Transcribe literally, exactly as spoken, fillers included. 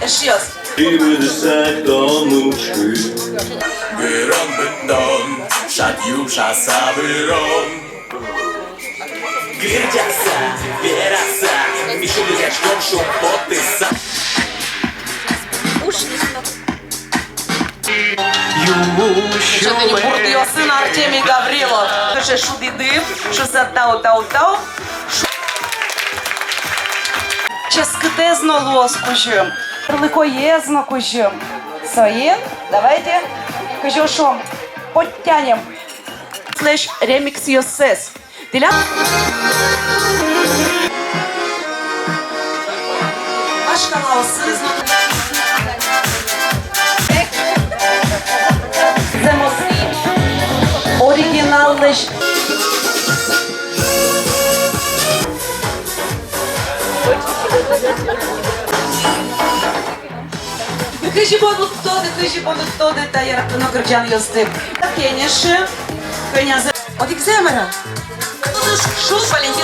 Эшъёс. Тӥ выдыса тон учкы. Бырон быдтон, шат юшаса бырон. Гырӟаса, вераса, ми шулдыръяськом шумпотыса. Уж. Ещё тӥни бурдъёсын Артемий Гаврилов. Кыӵе шудӥды, шуса тау, тау, тау. Ческытэз но луоз кузьым. Ярлыкоез но кузьым. Соин, давайте, кызьы шуом, подтянем. Слэш ремиксъёссэс. Тӥляд вашкалаосыз но. Зэмос. Оригиналлэсь. Кызьы бон уд тоды, кызьы бон уд тоды та яратоно кырӟанъёсты. Кенеше, кӧня зэ-, одӥгзэ мар-а? Шуд, Валентин.